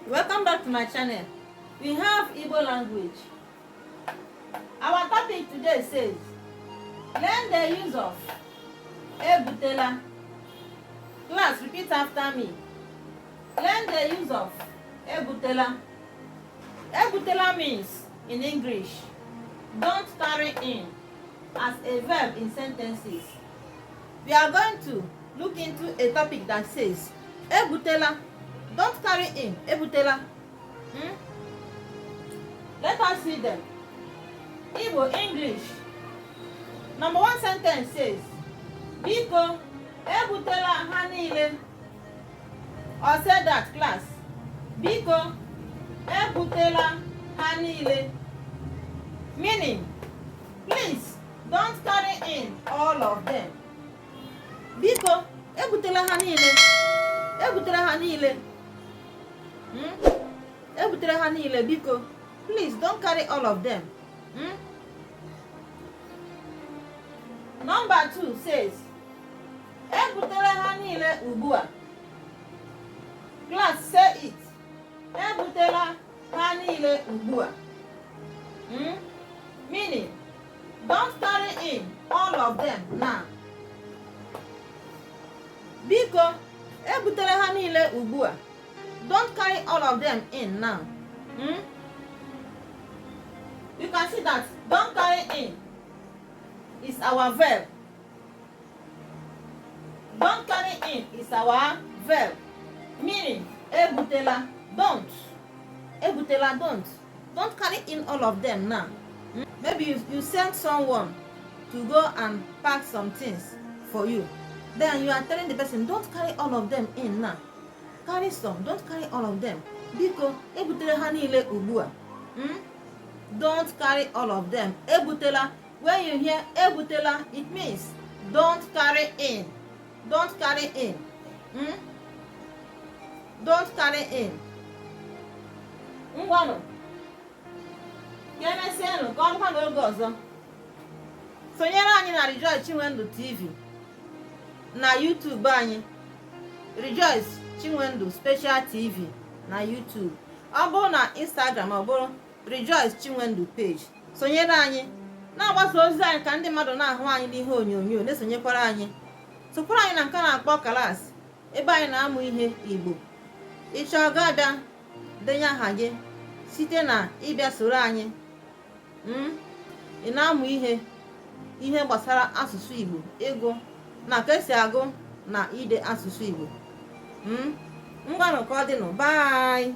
Welcome back to my channel. We have Igbo language. Our topic today says, learn the use of ebutela. Class, repeat after me. Learn the use of ebutela. Ebutela means in English, don't carry in, as a verb in sentences. We are going to look into a topic that says ebutela, don't carry in, ebutela. Let us see them. Igbo English. Number one sentence says, Biko, ebutela ha niile. Or say that, class. Biko, ebutela ha niile. Meaning, please don't carry in all of them. Biko, ebutela ha niile. Ebutela ha niile. Ebutela ha niile, biko. Please don't carry all of them. Number two says, ebutela ha niile ugbu a. Class, say it. Ebutela ha niile ugbu a. Meaning, don't carry in all of them now. Biko, ebutela ha niile ugbu a. Don't carry all of them in now. You can see that don't carry in is our verb. Don't carry in is our verb. Meaning, ebutela, don't. Ebutela, don't. Don't carry in all of them now. Maybe you send someone to go and pack some things for you. Then you are telling the person, don't carry all of them in now. Carry some, don't carry all of them. Biko, ebutela ha niile ugbu a. Don't carry all of them. Ebutela. When you hear ebutela, it means don't carry in. Don't carry in. Don't carry in. Ngwanụ. Ka emesịanụ, ka ọ bụkwa n'oge ọzọ. Sonyere anyị na Rejoice Chinwendu TV na YouTube anyị, Rejoice Chinwendu Special TV na YouTube. Ọ bụrụ na Instagram, ọ bụrụ Rejoice Chinwendu page. Sonyere anyị, na-agbasa ozi anyị ka ndị mmadụ na-ahụ anyị n'ihe onyonyo, na-esonyekwara anyị. Sokwara anyị na nke a na-akpọ class, ebe anyị na-amụ ihe Igbo. Ị chọọ ga-abịa denye aha gị site na ịbịa soro anyị. Ị na-amụ ihe gbasara asụsụ Igbo, ịgụ na ka esi agụ na ide asụsụ Igbo. Ngwanụ, ka ọ dịnụ. Bye.